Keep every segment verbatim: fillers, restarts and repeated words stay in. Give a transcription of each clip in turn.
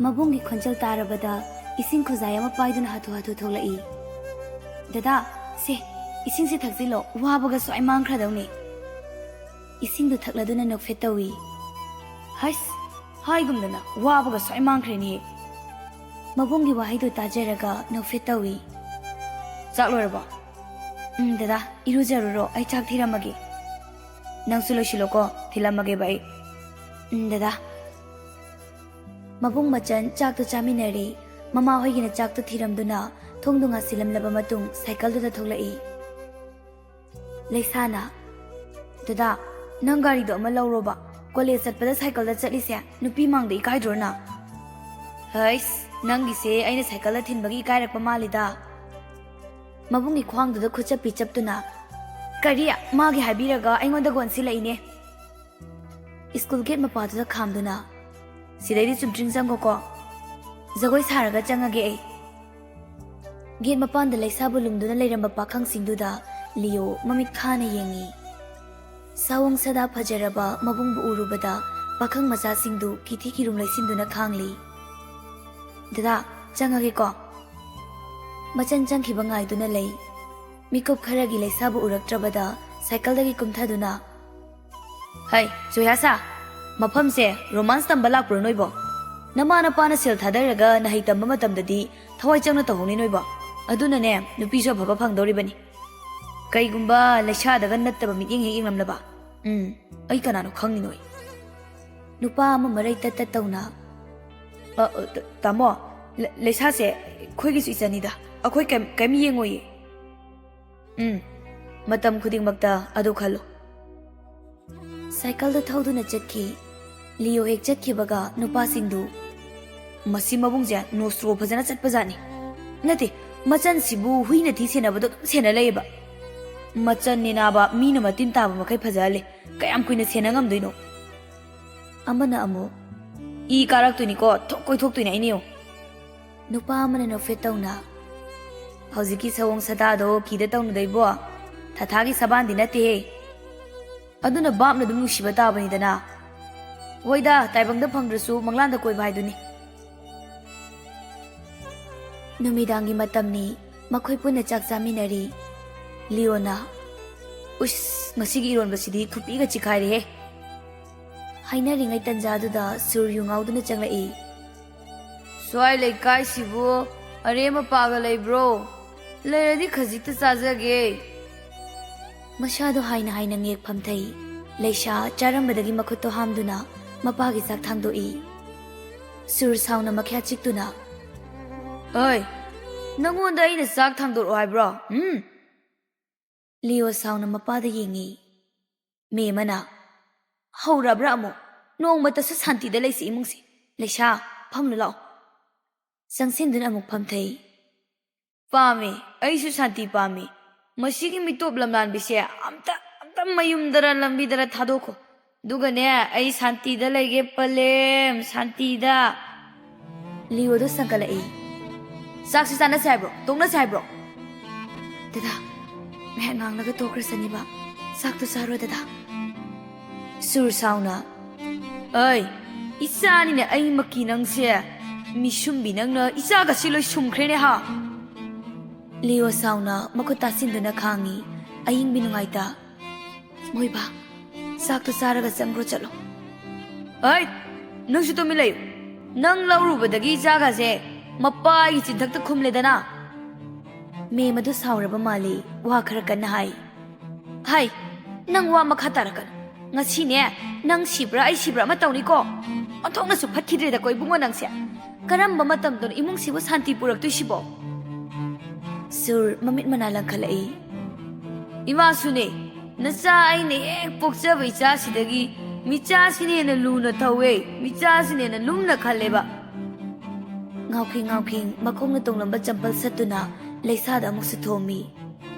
ꯃꯕꯨꯡꯒꯤ ꯈꯣꯟꯖꯦꯜ ꯇꯥꯔꯕꯗ ꯏꯁꯤꯡ ꯈꯨꯖꯥꯏ ꯑꯃ ꯄꯥꯏꯗꯨꯅ ꯍꯥꯊꯨ ꯍꯥꯊꯨ ꯊꯣꯛꯂꯛꯏ꯫ "ꯗꯗꯥ, ꯁꯦ, ꯏꯁꯤꯡꯁꯦ ꯊꯛꯆꯤꯜꯂꯣ, ꯋꯥꯕꯒ ꯁ꯭ꯋꯥꯏ ꯃꯥꯡꯈ꯭ꯔꯗꯧꯅꯤ꯫" ꯏꯁꯤꯡꯗꯨ ꯊꯛꯂꯗꯨꯅ ꯅꯣꯛꯐꯦꯠ ꯇꯧꯏ꯫ "ꯍꯩꯁ, ꯍꯥꯏꯒꯨꯝꯗꯅ ꯋꯥꯕꯒ ꯁ꯭ꯋꯥꯏ ꯃꯥꯡꯈ꯭ꯔꯦꯅꯦ꯫" ꯃꯕꯨꯡꯒꯤ ꯋꯥꯍꯩꯗꯨ ꯇꯥꯖꯔꯒ ꯅꯣꯛꯐꯦꯠ ꯇꯧꯏ꯫ "ꯆꯥꯛ ꯂꯣꯏꯔꯕꯣ?" "ꯎꯝ, ꯗꯗꯥ, ꯏꯔꯨꯖꯔꯨꯔꯣ, ꯑꯩ ꯆꯥꯛ ꯊꯤꯔꯝꯃꯒꯦ꯫" "ꯅꯪꯁꯨ ꯂꯣꯏꯁꯤꯜꯂꯣꯀꯣ, ꯊꯤꯜꯂꯝꯃꯒꯦꯕ ꯑꯩ꯫" "ꯎꯝ, ꯗꯗꯥ꯫" ꯃꯕꯨꯡ ꯃꯆꯟ ꯆꯥꯛꯇꯨ ꯆꯥꯃꯤꯟꯅꯔꯦ꯫ ꯃꯃꯥ ꯍꯣꯏꯒꯤꯅ ꯆꯥꯛꯇꯨ ꯊꯤꯔꯝꯗꯨꯅ ꯊꯣꯡꯗꯨ ꯉꯥꯁꯤꯜꯂꯝꯂꯕ ꯃꯇꯨꯡ ꯁꯥꯏꯀꯜꯗꯨꯗ ꯊꯣꯛꯂꯛꯏ꯫ ꯂꯩꯁꯥꯅ, "ꯗꯗꯥ, ꯅꯪ ꯒꯥꯔꯤꯗꯣ ꯑꯃ ꯂꯧꯔꯣꯕ꯫ ꯀꯣꯂꯦꯖ ꯆꯠꯄꯗ ꯁꯥꯏꯀꯜꯗ ꯆꯠꯂꯤꯁꯦ ꯅꯨꯄꯤ ꯃꯥꯡꯗ ꯏꯀꯥꯏꯗ꯭ꯔꯣ ꯅꯪ?" "ꯍꯩꯁ, ꯅꯪꯒꯤꯁꯦ ꯑꯩꯅ ꯁꯥꯏꯀꯜꯗ ꯊꯤꯟꯕꯒꯤ ꯏꯀꯥꯏꯔꯛꯄ ꯃꯥꯜꯂꯤꯗ꯫" ꯃꯕꯨꯡꯒꯤ ꯈ꯭ꯋꯥꯡꯗꯨꯗ ꯈꯨꯠꯆꯞꯄꯤ ꯆꯞꯇꯨꯅ, "ꯀꯔꯤ? ꯃꯥꯒꯤ ꯍꯥꯏꯕꯤꯔꯒ ꯑꯩꯉꯣꯟꯗ ꯒꯣꯟꯁꯤꯜꯂꯛꯏꯅꯦ?" ꯁ꯭ꯀꯨꯜ ꯒꯦꯠ ꯃꯄꯥꯗꯨꯗ ꯈꯥꯝꯗꯨꯅ, "ꯁꯤꯗꯩꯗꯤ ꯆꯨꯝꯗ꯭ꯔꯤꯡ ꯆꯪꯈꯣꯀꯣ꯫ ꯖꯒꯣꯏ ꯁꯥꯔꯒ ꯆꯪꯉꯒꯦ ꯑꯩ꯫" ꯒꯦꯠ ꯃꯄꯥꯟꯗ ꯂꯩꯁꯥꯕꯨ ꯂꯨꯝꯗꯨꯅ ꯂꯩꯔꯝꯕ ꯄꯥꯈꯪꯁꯤꯡꯗꯨꯗ ꯂꯤꯌꯣ ꯃꯃꯤꯠ ꯈꯥꯅ ꯌꯦꯡꯉꯤ꯫ ꯁꯥꯑꯣꯡ ꯁꯥꯗꯥ ꯐꯖꯔꯕ ꯃꯕꯨꯡꯕꯨ ꯎꯔꯨꯕꯗ ꯄꯥꯈꯪ ꯃꯆꯥꯁꯤꯡꯗꯨ ꯀꯤꯊꯤ ꯀꯤꯔꯨꯝ ꯂꯩꯁꯤꯟꯗꯨꯅ ꯈꯥꯡꯂꯤ꯫ "ꯗꯗꯥ, ꯆꯪꯉꯒꯦꯀꯣ꯫" ꯃꯆꯟ ꯆꯪꯈꯤꯕ ꯉꯥꯏꯗꯨꯅ ꯂꯩ꯫ ꯃꯤꯀꯨꯞ ꯈꯔꯒꯤ ꯂꯩꯁꯥꯕꯨ ꯎꯔꯛꯇ꯭ꯔꯕꯗ ꯁꯥꯏꯀꯜꯗꯒꯤ ꯀꯨꯝꯊꯗꯨꯅ, "ꯍꯩ, ꯆꯨꯌꯥꯁꯥ, ꯃꯐꯝꯁꯦ ꯔꯣꯃꯥꯟꯁ ꯇꯝꯕ ꯂꯥꯛꯄ꯭ꯔꯣ ꯅꯣꯏꯕꯣ? ꯅꯃꯥ ꯅꯄꯥꯅ ꯁꯦꯜ ꯊꯥꯗꯔꯒ ꯅꯍꯩ ꯇꯝꯕ ꯃꯇꯝꯗꯗꯤ ꯊꯋꯥꯏ ꯆꯪꯅ ꯇꯧꯍꯧꯅꯤ ꯅꯣꯏꯕꯣ꯫ ꯑꯗꯨꯅꯅꯦ, ꯅꯨꯄꯤꯁꯨ ꯑꯐꯕ ꯐꯪꯗꯧꯔꯤꯕꯅꯤ꯫ ꯀꯩꯒꯨꯝꯕ ꯂꯩꯁꯥꯗꯒ ꯅꯠꯇꯕ ꯃꯤꯠꯌꯦꯡ ꯍꯦꯛ ꯌꯦꯡꯂꯝꯂꯕ, ꯎꯝ, ꯑꯩ ꯀꯅꯥꯅꯣ ꯈꯪꯅꯤꯅꯣꯏ?" ꯅꯨꯄꯥ ꯑꯃ ꯃꯔꯩ ꯇꯠ ꯇꯠ ꯇꯧꯅ, "ꯑ, ꯑ, ꯇ-, ꯇꯥꯃꯣ, ꯂ-, ꯂꯩꯁꯥꯁꯦ ꯑꯩꯈꯣꯏꯒꯤꯁꯨ ꯏꯆꯟꯅꯤꯗ꯫ ꯑꯩꯈꯣꯏ ꯀꯩꯝ, ꯀꯩꯝ ꯌꯦꯡꯉꯣꯏꯌꯦ꯫" ꯎꯝ, ꯃꯇꯝ ꯈꯨꯗꯤꯡꯃꯛꯇ ꯑꯗꯨ ꯈꯜꯂꯨ꯫ ꯁꯥꯏꯀꯜꯗꯨ ꯊꯧꯗꯨꯅ ꯆꯠꯈꯤ꯫ ꯂꯤꯌꯣ ꯍꯦꯛ ꯆꯠꯈꯤꯕꯒ ꯅꯨꯄꯥꯁꯤꯡꯗꯨ, "ꯃꯁꯤ ꯃꯕꯨꯡꯁꯦ ꯅꯣꯁꯇ꯭ꯔꯣ ꯐꯖꯅ ꯆꯠꯄꯖꯥꯠꯅꯤ꯫ ꯅꯠꯇꯦ, ꯃꯆꯟꯁꯤꯕꯨ ꯍꯨꯏꯅ ꯊꯤ ꯁꯦꯟꯅꯕꯗꯣ ꯑꯗꯨꯝ ꯁꯦꯟꯅ ꯂꯩꯌꯦꯕ꯫ ꯃꯆꯟꯅꯤ ꯅꯥꯕ, ꯃꯤꯅ ꯃꯇꯤꯟ ꯇꯥꯕ ꯃꯈꯩ ꯐꯖꯍꯜꯂꯦ꯫ ꯀꯌꯥꯝ ꯀꯨꯏꯅ ꯁꯦꯟꯅ ꯉꯝꯗꯣꯏꯅꯣ?" ꯑꯃꯅ ꯑꯃꯨꯛ, "ꯏ ꯀꯥꯔꯛꯇꯣꯏꯅꯤꯀꯣ, ꯊꯣꯛ ꯀꯣꯏꯊꯣꯛꯇꯣꯏꯅꯦ ꯑꯩꯅ ꯌꯦꯡꯉꯨ꯫" ꯅꯨꯄꯥ ꯑꯃꯅ ꯅꯣꯛꯐꯦꯠ ꯇꯧꯅ, "ꯍꯧꯖꯤꯛꯀꯤ ꯁꯑꯣꯡ ꯁꯥꯗꯥꯗꯣ ꯀꯤꯗ ꯇꯧꯅꯨꯗ ꯏꯕꯣ, ꯊꯥꯊꯥꯒꯤ ꯁꯕꯥꯟꯗꯤ ꯅꯠꯇꯦꯍꯦ꯫ ꯑꯗꯨꯅ ꯚꯥꯞꯅ ꯑꯗꯨꯝ ꯅꯨꯡꯁꯤꯕ ꯇꯥꯕꯅꯤꯗꯅ꯫ ꯍꯣꯏꯗ, ꯇꯥꯏꯕꯪꯗ ꯐꯪꯗ꯭ꯔꯁꯨ ꯃꯪꯂꯥꯟꯗ ꯀꯣꯏꯕ ꯍꯥꯏꯗꯨꯅꯤ꯫" ꯅꯨꯃꯤꯗꯥꯡꯒꯤ ꯃꯇꯝꯅꯤ꯫ ꯃꯈꯣꯏ ꯄꯨꯟꯅ ꯆꯥꯛ ꯆꯥꯃꯤꯟꯅꯔꯤ꯫ ꯂꯤꯑꯣꯅ, "ꯎꯁ, ꯉꯁꯤꯒꯤ ꯏꯔꯣꯟꯕꯁꯤꯗꯤ ꯈꯨꯄꯤꯒ ꯆꯤꯈꯥꯏꯔꯦꯍꯦ!" ꯍꯥꯏꯅꯔꯤꯉꯩ ꯇꯟꯖꯥꯗꯨꯗ ꯁꯨꯔ ꯌꯨ ꯉꯥꯎꯗꯨꯅ ꯆꯪꯂꯛꯏ꯫ "ꯁ꯭ꯋꯥꯏ ꯂꯩꯀꯥꯏꯁꯤꯕꯨ ꯑꯔꯦꯝ ꯑꯄꯥꯒ ꯂꯩꯕ꯭ꯔꯣ? ꯂꯩꯔꯗꯤ ꯈꯖꯤꯛꯇ ꯆꯥꯖꯒꯦ꯫" ꯃꯁꯥꯗꯣ ꯍꯥꯏꯅ ꯍꯥꯏꯅ ꯉꯦꯛ ꯐꯝꯊꯩ꯫ ꯂꯩꯁꯥ ꯆꯥꯔꯝꯕꯗꯒꯤ ꯃꯈꯨꯠꯇꯣ ꯍꯥꯝꯗꯨꯅ ꯃꯄꯥꯒꯤ ꯆꯥꯛ ꯊꯥꯡꯗꯣꯛꯏ꯫ ꯁꯨꯔ ꯁꯥꯎꯅ ꯃꯈ꯭ꯌꯥ ꯆꯤꯛꯇꯨꯅ, "ꯑꯩ, ꯅꯪꯉꯣꯟꯗ ꯑꯩꯅ ꯆꯥꯛ ꯊꯥꯡꯗꯣꯔꯛꯑꯣ ꯍꯥꯏꯕ꯭ꯔꯣ? ꯎꯝ?" ꯂꯤꯑꯣ ꯁꯥꯎꯅ ꯃꯄꯥꯗ ꯌꯦꯡꯉꯤ꯫ ꯃꯦꯝꯃꯅ, "ꯍꯧꯔꯕ꯭ꯔꯥ ꯑꯃꯨꯛ? ꯅꯣꯡꯃꯇꯁꯨ ꯁꯥꯟꯇꯤꯗ ꯂꯩꯁꯤ ꯏꯃꯨꯡꯁꯤ꯫ ꯂꯩꯁꯥ, ꯐꯝꯂꯨ ꯂꯥꯛꯑꯣ꯫" ꯆꯪꯁꯤꯟꯗꯨꯅ ꯑꯃꯨꯛ ꯐꯝꯊꯩ꯫ "ꯄꯥꯝꯃꯤ, ꯑꯩꯁꯨ ꯁꯥꯟꯇꯤ ꯄꯥꯝꯃꯤ꯫ ꯃꯁꯤꯒꯤ ꯃꯤꯇꯣꯞ ꯂꯝꯂꯥꯟꯕꯤꯁꯦ ꯑꯝꯇ, ꯑꯝꯇ ꯃꯌꯨꯝꯗꯔ ꯂꯝꯕꯤꯗꯔ ꯊꯥꯗꯣꯛꯈꯣ꯫ ꯑꯗꯨꯒꯅꯦ, ꯑꯩ ꯁꯥꯟꯇꯤꯗ ꯂꯩꯒꯦ ꯄꯂꯦꯝ, ꯁꯥꯟꯇꯤꯗ꯫" ꯂꯤꯑꯣꯗꯣ ꯁꯪꯒꯠꯂꯛꯏ꯫ "ꯆꯥꯛꯁꯤ ꯆꯥꯅꯁꯦ ꯍꯥꯏꯕ꯭ꯔꯣ? ꯇꯣꯛꯅꯁꯦ ꯍꯥꯏꯕ꯭ꯔꯣ?" "ꯗꯗꯥ, ꯉꯥꯏꯍꯥꯛ ꯉꯥꯡꯂꯒ ꯇꯣꯛꯈ꯭ꯔꯁꯅꯤꯕ꯫ ꯆꯥꯛꯇꯣ ꯆꯥꯔꯣ ꯗꯗꯥ꯫" ꯁꯨꯔ ꯁꯥꯎꯅ, "ꯑꯩ, ꯏꯆꯥꯅꯤꯅꯦ ꯑꯩꯃꯛꯀꯤ ꯅꯪꯁꯦ꯫ ꯃꯤꯁꯨꯝꯕꯤ ꯅꯪꯅ ꯏꯆꯥꯒꯁꯤ ꯂꯣꯏ ꯁꯨꯝꯈ꯭ꯔꯦꯅꯦ ꯍꯥ?" ꯂꯤꯑꯣ ꯁꯥꯎꯅ ꯃꯈꯨꯠ ꯇꯥꯁꯤꯟꯗꯨꯅ ꯈꯥꯡꯉꯤ꯫ ꯑꯌꯤꯡꯕꯤ ꯅꯨꯡꯉꯥꯏꯇ, "ꯃꯣꯏꯕꯥ, ꯆꯥꯛꯇꯣ ꯆꯥꯔꯒ ꯆꯪꯈ꯭ꯔꯣ ꯆꯠꯂꯣ꯫" "ꯑꯩ, ꯅꯪꯁꯨ ꯇꯨꯃꯤꯟ ꯂꯩꯌꯨ꯫ ꯅꯪ ꯂꯧꯔꯨꯕꯗꯒꯤ ꯏꯆꯥꯒꯁꯦ ꯃꯄꯥꯒꯤ ꯆꯤꯟꯊꯛꯇ ꯈꯨꯝꯂꯦꯗꯅ꯫" ꯃꯦꯝ ꯑꯗꯨ ꯁꯥꯎꯔꯕ ꯃꯥꯜꯂꯤ, ꯋꯥ ꯈꯔ ꯀꯟꯅ ꯍꯥꯏ꯫ "ꯍꯥꯏ, ꯅꯪ ꯋꯥ ꯃꯈꯥ ꯇꯥꯔꯛꯀꯅꯨ꯫ ꯉꯁꯤꯅꯦ, ꯅꯪ ꯁꯤꯕ꯭ꯔꯥ ꯑꯩ ꯁꯤꯕ꯭ꯔꯥ ꯑꯃ ꯇꯧꯅꯤꯀꯣ꯫ ꯑꯣꯟꯊꯣꯛꯅꯁꯨ ꯐꯠꯈꯤꯗ꯭ꯔꯦꯗꯀꯣ ꯏꯕꯨꯡꯉꯣ ꯅꯪꯁꯦ꯫ ꯀꯔꯝꯕ ꯃꯇꯝꯗꯅꯣ ꯏꯃꯨꯡꯁꯤꯕꯨ ꯁꯥꯟꯇꯤ ꯄꯨꯔꯛꯇꯣꯏꯁꯤꯕꯣ?" ꯁꯨꯔ ꯃꯃꯤꯠ ꯃꯅꯥ ꯂꯪꯈꯠꯂꯛꯏ꯫ "ꯏꯃꯥꯁꯨꯅꯦ, ꯅꯆꯥ ꯑꯩꯅ ꯍꯦꯛ ꯄꯣꯛꯆꯕ ꯏꯆꯥꯁꯤꯗꯒꯤ ꯃꯤꯆꯥꯁꯤꯅ ꯍꯦꯟꯅ ꯂꯨꯅ ꯇꯧꯋꯦ, ꯃꯤꯆꯥꯁꯤꯅ ꯍꯦꯟꯅ ꯂꯨꯝꯅ ꯈꯜꯂꯦꯕ꯫" ꯉꯥꯎꯈꯤꯡ ꯉꯥꯎꯈꯤꯡ ꯃꯈꯣꯡꯅ ꯇꯣꯡꯂꯝꯕ ꯆꯝꯄꯜ ꯁꯠꯇꯨꯅ ꯂꯩꯁꯥꯗ ꯑꯃꯨꯛꯁꯨ ꯊꯣꯝꯃꯤ꯫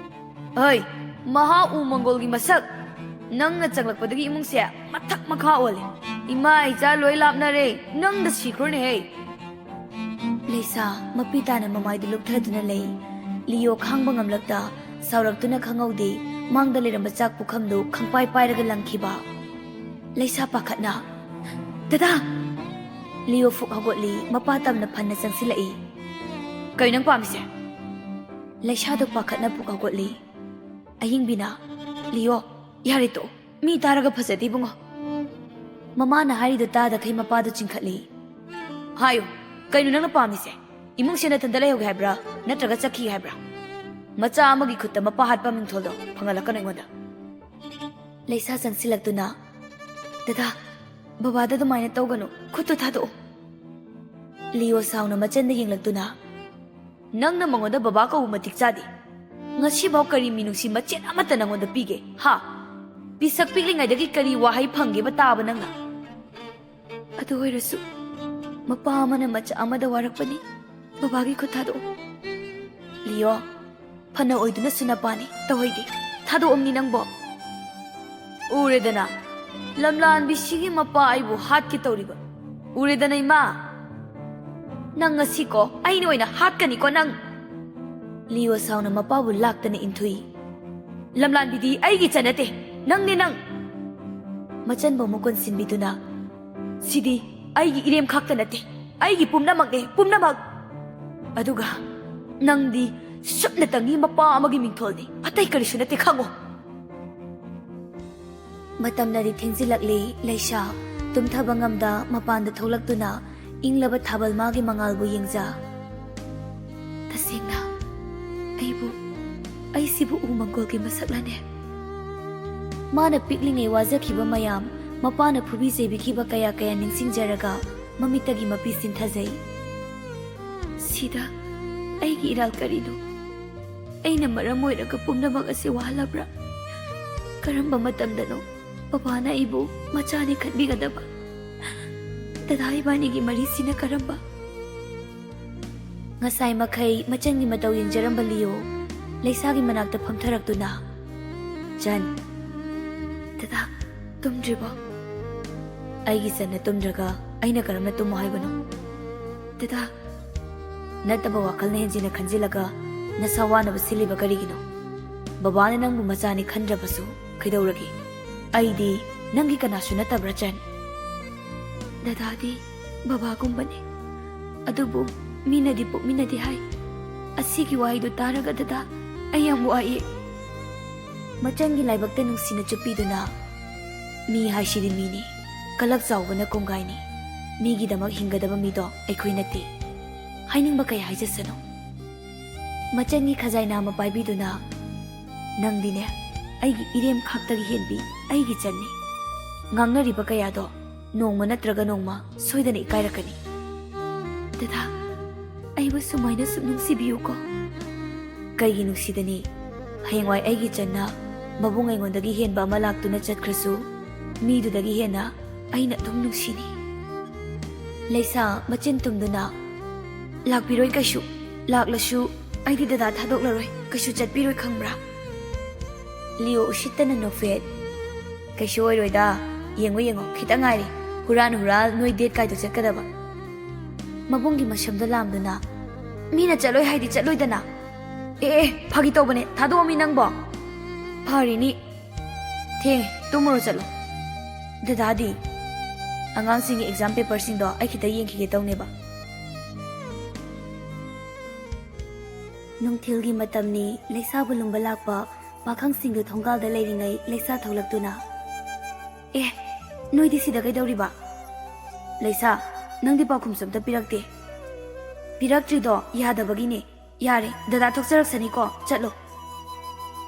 "ꯍꯩ, ꯃꯍꯥ ꯎ ꯃꯪꯒꯣꯜꯒꯤ ꯃꯁꯛ! ꯅꯪꯅ ꯆꯪꯂꯛꯄꯗꯒꯤ ꯏꯃꯨꯡꯁꯦ ꯃꯊꯛ ꯃꯈꯥ ꯑꯣꯜꯂꯦ꯫ ꯏꯃꯥ ꯏꯆꯥ ꯂꯣꯏ ꯂꯥꯞꯅꯔꯦ, ꯅꯪꯗ ꯁꯤꯈ꯭ꯔꯣꯅꯦꯍꯦ!" ꯂꯩꯁꯥ ꯃꯄꯤ ꯇꯥꯅ ꯃꯃꯥꯏꯗꯨ ꯂꯨꯞꯊꯗꯨꯅ ꯂꯩ꯫ ꯂꯤꯑꯣ ꯈꯥꯡꯕ ꯉꯝꯂꯛꯇ ꯁꯥꯎꯔꯛꯇꯨꯅ ꯈꯪꯍꯧꯗꯦ ꯃꯥꯡꯗ ꯂꯩꯔꯝꯕ ꯆꯥꯛ ꯄꯨꯈꯝꯗꯨ ꯈꯪꯄꯥꯏ ꯄꯥꯏꯔꯒ ꯂꯪꯈꯤꯕ꯫ ꯂꯩꯁꯥ ꯄꯥꯈꯠꯅ, "ꯗꯗꯥ!" ꯂꯤꯑꯣ ꯐꯨꯛ ꯍꯧꯒꯠꯂꯤ, ꯃꯄꯥ ꯇꯝꯅ ꯐꯟꯅ ꯆꯪꯁꯤꯜꯂꯛꯏ꯫ ꯀꯩ ꯅꯪ ꯄꯥꯝꯃꯤꯁꯦ? ꯂꯩꯁꯥꯗꯣ ꯄꯥꯈꯠꯅ ꯄꯨꯛ ꯍꯧꯒꯠꯂꯤ꯫ ꯑꯌꯤꯡꯕꯤꯅ, "ꯂꯤꯌꯣ, ꯌꯥꯔꯦ ꯇꯣꯛꯑꯣ꯫ ꯃꯤ ꯇꯥꯔꯒ ꯐꯖꯗꯦ ꯏꯕꯨꯡꯉꯣ꯫" ꯃꯃꯥꯅ ꯍꯥꯏꯔꯤꯗꯣ ꯇꯥꯗꯈꯩ ꯃꯄꯥꯗꯣ ꯆꯤꯡꯈꯠꯂꯤ꯫ "ꯍꯥꯏꯌꯨ, ꯀꯩꯅꯣ ꯅꯪꯅ ꯄꯥꯝꯃꯤꯁꯦ? ꯏꯃꯨꯡꯁꯦ ꯅꯊꯟꯗ ꯂꯩꯍꯧꯒꯦ ꯍꯥꯏꯕ꯭ꯔꯥ, ꯅꯠꯇ꯭ꯔꯒ ꯆꯠꯈꯤꯒꯦ ꯍꯥꯏꯕ꯭ꯔꯥ? ꯃꯆꯥ ꯑꯃꯒꯤ ꯈꯨꯠꯇ ꯃꯄꯥ ꯍꯥꯠꯄ ꯃꯤꯡꯊꯣꯜꯗꯣ ꯐꯪꯍꯜꯂꯛꯀꯅꯨ ꯑꯩꯉꯣꯟꯗ꯫" ꯂꯩꯁꯥ ꯆꯪꯁꯤꯜꯂꯛꯇꯨꯅ, "ꯗꯗꯥ, ꯕꯕꯥꯗ ꯑꯗꯨꯃꯥꯏꯅ ꯇꯧꯒꯅꯨ, ꯈꯨꯠꯇꯨ ꯊꯥꯗꯣꯛꯎ꯫" ꯂꯤꯌꯣ ꯁꯥꯎꯅ ꯃꯆꯟꯗ ꯌꯦꯡꯂꯛꯇꯨꯅ, "ꯅꯪꯅ ꯃꯉꯣꯟꯗ ꯕꯕꯥ ꯀꯧꯕ ꯃꯇꯤꯛ ꯆꯥꯗꯦ꯫ ꯉꯁꯤꯐꯥꯎ ꯀꯔꯤ ꯃꯤꯅꯨꯡꯁꯤ ꯃꯆꯦꯠ ꯑꯃꯠꯇ ꯅꯪꯉꯣꯟꯗ ꯄꯤꯒꯦ, ꯍꯥ? ꯄꯤꯁꯛ ꯄꯤꯛꯂꯤꯉꯩꯗꯒꯤ ꯀꯔꯤ ꯋꯥꯍꯩ ꯐꯪꯒꯦꯕ ꯇꯥꯕ ꯅꯪꯅ?" "ꯑꯗꯨ ꯑꯣꯏꯔꯁꯨ ꯃꯄꯥ ꯑꯃꯅ ꯃꯆꯥ ꯑꯃꯗ ꯋꯥꯔꯛꯄꯅꯤ꯫ ꯕꯕꯥꯒꯤ ꯈꯨꯠ ꯊꯥꯗꯣꯛꯎ꯫" "ꯂꯤꯌꯣ, ꯐꯅ ꯑꯣꯏꯗꯨꯅꯁꯨ ꯅꯄꯥꯅꯤ, ꯇꯧꯍꯩꯗꯦ꯫ ꯊꯥꯗꯣꯛꯑꯝꯅꯤ ꯅꯪꯕꯣ꯫" "ꯎꯔꯦꯗꯅ, ꯂꯝꯂꯥꯟꯕꯤꯁꯤꯒꯤ ꯃꯄꯥ ꯑꯩꯕꯨ ꯍꯥꯠꯀꯦ ꯇꯧꯔꯤꯕ꯫ ꯎꯔꯦꯗꯅ ꯏꯃꯥ, ꯅꯪ ꯉꯁꯤꯀꯣ ꯑꯩꯅ ꯑꯣꯏꯅ ꯍꯥꯠꯀꯅꯤꯀꯣ ꯅꯪ꯫" ꯂꯤꯌꯣ ꯁꯥꯎꯅ ꯃꯄꯥꯕꯨ ꯂꯥꯛꯇꯅ ꯏꯟꯊꯨꯏ꯫ "ꯂꯝꯂꯥꯟꯕꯤꯗꯤ ꯑꯩꯒꯤ ꯏꯆꯟ ꯅꯠꯇꯦ, ꯅꯪꯅꯦ ꯅꯪ꯫" ꯃꯆꯟꯕꯨ ꯑꯃꯨꯛ ꯀꯣꯟꯁꯤꯟꯕꯤꯗꯨꯅ, "ꯁꯤꯗꯤ ꯑꯩꯒꯤ ꯏꯔꯦꯝ ꯈꯛꯇ ꯅꯠꯇꯦ, ꯑꯩꯒꯤ ꯄꯨꯝꯅꯃꯛꯅꯦ, ꯄꯨꯝꯅꯃꯛ꯫ ꯑꯗꯨꯒ ꯅꯪꯗꯤ ꯁꯨꯞꯅꯇꯪꯒꯤ ꯃꯄꯥ ꯑꯃꯒꯤ ꯃꯤꯡꯊꯣꯜꯅꯤ, ꯑꯇꯩ ꯀꯔꯤꯁꯨ ꯅꯠꯇꯦ, ꯈꯪꯉꯣ꯫" ꯃꯇꯝꯅꯗꯤ ꯊꯦꯡꯖꯤꯜꯂꯛꯂꯤ꯫ ꯂꯩꯁꯥ ꯇꯨꯝꯊꯕ ꯉꯝꯗ ꯃꯄꯥꯟꯗ ꯊꯣꯛꯂꯛꯇꯨꯅ ꯏꯪꯂꯕ ꯊꯥꯕꯜ ꯃꯥꯒꯤ ꯃꯉꯥꯜꯕꯨ ꯌꯦꯡꯖ, "ꯇꯁꯦꯡꯅ ꯑꯩꯕꯨ, ꯑꯩꯁꯤꯕꯨ ꯎꯃꯪꯒꯣꯜꯒꯤ ꯃꯁꯛꯂꯅꯦ?" ꯃꯥꯅ ꯄꯤꯛꯂꯤꯉꯩ ꯋꯥꯖꯈꯤꯕ ꯃꯌꯥꯝ, ꯃꯄꯥꯅ ꯐꯨꯕꯤ ꯆꯩꯕꯤꯈꯤꯕ ꯀꯌꯥ ꯀꯌꯥ ꯅꯤꯡꯁꯤꯡꯖꯔꯒ ꯃꯃꯤꯠꯇꯒꯤ ꯃꯄꯤ ꯆꯤꯟꯊꯖꯩ꯫ "ꯁꯤꯗ ꯑꯩꯒꯤ ꯏꯔꯥꯜ ꯀꯔꯤꯅꯣ? ꯑꯩꯅ ꯃꯔꯝ ꯑꯣꯏꯔꯒ ꯄꯨꯝꯅꯃꯛ ꯑꯁꯤ ꯋꯥꯍꯜꯂꯕ꯭ꯔꯥ? ꯀꯔꯝꯕ ꯃꯇꯝꯗꯅꯣ ꯕꯕꯥꯅ ꯑꯩꯕꯨ ꯃꯆꯥꯅꯤ ꯈꯟꯕꯤꯒꯗꯕ? ꯗꯗꯥ ꯏꯕꯥꯅꯤꯒꯤ ꯃꯔꯤꯁꯤꯅ ꯀꯔꯝꯕ?" ꯉꯁꯥꯏ ꯃꯈꯩ ꯃꯆꯟꯒꯤ ꯃꯇꯧ ꯌꯦꯡꯖꯔꯝꯕ ꯂꯤꯌꯣ ꯂꯩꯁꯥꯒꯤ ꯃꯅꯥꯛꯇ ꯐꯝꯊꯔꯛꯇꯨꯅ, "ꯆꯟ, ꯗꯗꯥ ꯇꯨꯝꯗ꯭ꯔꯤꯕꯣ?" "ꯑꯩꯒꯤ ꯆꯟꯅ ꯇꯨꯝꯗ꯭ꯔꯒ ꯑꯩꯅ ꯀꯔꯝꯅ ꯇꯨꯝꯃꯣ ꯍꯥꯏꯕꯅꯣ?" "ꯗꯗꯥ, ꯅꯠꯇꯕ ꯋꯥꯈꯜꯅ ꯍꯦꯟꯖꯤꯟꯅ ꯈꯟꯖꯤꯜꯂꯒ ꯅꯁꯥ ꯋꯥꯅꯕ ꯁꯤꯜꯂꯤꯕ ꯀꯔꯤꯒꯤꯅꯣ? ꯕꯕꯥꯅ ꯅꯪꯕꯨ ꯃꯆꯥꯅꯤ ꯈꯟꯗ꯭ꯔꯕꯁꯨ ꯀꯩꯗꯧꯔꯒꯦ? ꯑꯩꯗꯤ ꯅꯪꯒꯤ ꯀꯅꯥꯁꯨ ꯅꯠꯇꯕ꯭ꯔꯥ, ꯆꯟ?" "ꯗꯗꯥꯗꯤ ꯕꯕꯥꯒꯨꯝꯕꯅꯤ, ꯑꯗꯨꯕꯨ ꯃꯤꯅꯗꯤ ꯄꯣꯛꯃꯤꯟꯅꯗꯦ ꯍꯥꯏ꯫ ꯑꯁꯤꯒꯤ ꯋꯥꯍꯩꯗꯨ ꯇꯥꯔꯒ ꯗꯗꯥ, ꯑꯩ ꯌꯥꯝ ꯋꯥꯏꯌꯦ꯫ ꯃꯆꯟꯒꯤ ꯂꯥꯏꯕꯛꯇ ꯅꯨꯡꯁꯤꯅ ꯆꯨꯞꯄꯤꯗꯨꯅ, ꯃꯤ ꯍꯥꯏꯁꯤꯗꯤ ꯃꯤꯅꯤ, ꯀꯂꯛ ꯆꯥꯎꯕꯅ ꯀꯣꯡꯒꯥꯏꯅꯤ꯫ ꯃꯤꯒꯤꯗꯃꯛ ꯍꯤꯡꯒꯗꯕ ꯃꯤꯗꯣ ꯑꯩꯈꯣꯏ ꯅꯠꯇꯦ꯫ ꯍꯥꯏꯅꯤꯡꯕ ꯀꯩ ꯍꯥꯏꯖꯁꯅꯨ꯫ ꯃꯆꯟꯒꯤ ꯈꯖꯥꯏꯅꯥ ꯑꯃ ꯄꯥꯏꯕꯤꯗꯨꯅ, "ꯅꯪꯗꯤꯅꯦ, ꯑꯩꯒꯤ ꯏꯔꯦꯝ ꯈꯥꯛꯇꯒꯤ ꯍꯦꯟꯕꯤ ꯑꯩꯒꯤ ꯆꯟꯅꯤ꯫ ꯉꯥꯡꯅꯔꯤꯕ ꯀꯌꯥꯗꯣ ꯅꯣꯡꯃ ꯅꯠꯇ꯭ꯔꯒ ꯅꯣꯡꯃ ꯁꯣꯏꯗꯅ ꯏꯀꯥꯏꯔꯛꯀꯅꯤ꯫ ꯗꯗꯥ, ꯑꯩꯕꯨ ꯁꯨꯃꯥꯏꯅ ꯁꯨꯝ ꯅꯨꯡꯁꯤꯕꯤꯌꯨꯀꯣ꯫" "ꯀꯩꯒꯤ ꯅꯨꯡꯁꯤꯗꯅꯤ? ꯍꯌꯦꯡꯋꯥꯏ ꯑꯩꯒꯤ ꯆꯟꯅ ꯃꯕꯨꯡ ꯑꯩꯉꯣꯟꯗꯒꯤ ꯍꯦꯟꯕ ꯑꯃ ꯂꯥꯛꯇꯨꯅ ꯆꯠꯈ꯭ꯔꯁꯨ, ꯃꯤꯗꯨꯗꯒꯤ ꯍꯦꯟꯅ ꯑꯩꯅ ꯑꯗꯨꯝ ꯅꯨꯡꯁꯤꯅꯤ꯫" ꯂꯩꯁꯥ ꯃꯆꯤꯟ ꯇꯨꯝꯗꯨꯅ, "ꯂꯥꯛꯄꯤꯔꯣꯏ ꯀꯩꯁꯨ꯫ ꯂꯥꯛꯂꯁꯨ ꯑꯩꯗꯤ ꯗꯗꯥ ꯊꯥꯗꯣꯛꯂꯔꯣꯏ, ꯀꯩꯁꯨ ꯆꯠꯄꯤꯔꯣꯏ ꯈꯪꯕ꯭ꯔꯥ?" ꯂꯤꯑꯣ ꯎꯁꯤꯠꯇꯅ ꯅꯣꯛꯐꯦꯠ, "ꯀꯩꯁꯨ ꯑꯣꯏꯔꯣꯏꯗ, ꯌꯦꯡꯉꯣ ꯌꯦꯡꯉꯣ, ꯈꯤꯇꯪ ꯉꯥꯏꯔꯦ, ꯍꯨꯔꯥꯟ ꯍꯨꯔꯥꯟ ꯅꯣꯏ ꯗꯦꯠ ꯀꯥꯏꯗꯣ ꯆꯠꯀꯗꯕ꯫" ꯃꯕꯨꯡꯒꯤ ꯃꯁꯝꯗꯣ ꯂꯥꯝꯗꯨꯅ, "ꯃꯤꯅ ꯆꯠꯂꯣꯏ ꯍꯥꯏꯗꯤ ꯆꯠꯂꯣꯏꯗꯅ꯫" "ꯑꯦ ꯑꯦ, ꯐꯥꯒꯤ ꯇꯧꯕꯅꯦ, ꯊꯥꯗꯣꯛꯑꯝꯃꯤ ꯅꯪꯕꯣ꯫ ꯐꯔꯤꯅꯤ, ꯊꯦꯡꯉꯦ, ꯇꯨꯝꯃꯨꯔꯣ ꯆꯠꯂꯣ꯫ ꯗꯗꯥꯗꯤ?" "ꯑꯉꯥꯡꯁꯤꯡꯒꯤ ꯑꯦꯛꯖꯥꯝ ꯄꯦꯄꯔꯁꯤꯡꯗꯣ ꯑꯩ ꯈꯤꯇ ꯌꯦꯡꯈꯤꯒꯦ ꯇꯧꯅꯦꯕ꯫" ꯅꯨꯡꯊꯤꯜꯒꯤ ꯃꯇꯝꯅꯤ꯫ ꯂꯩꯁꯥꯕꯨ ꯂꯨꯝꯕ ꯂꯥꯛꯄ ꯄꯥꯈꯪꯁꯤꯡꯗꯨ ꯊꯣꯡꯒꯥꯜꯗ ꯂꯩꯔꯤꯉꯩ ꯂꯩꯁꯥ ꯊꯣꯛꯂꯛꯇꯨꯅ, "ꯑꯦ, ꯅꯣꯏꯗꯤ ꯁꯤꯗ ꯀꯩꯗꯧꯔꯤꯕ? ꯂꯩꯁꯥ, ꯅꯪꯗꯤ ꯄꯥꯎꯈꯨꯝꯁꯨ ꯑꯝꯇ ꯄꯤꯔꯛꯇꯦ꯫" "ꯄꯤꯔꯛꯇ꯭ꯔꯤꯗꯣ ꯌꯥꯗꯕꯒꯤꯅꯦ꯫ ꯌꯥꯔꯦ, ꯗꯗꯥ ꯊꯣꯛꯆꯔꯛꯁꯅꯤꯀꯣ, ꯆꯠꯂꯣ꯫"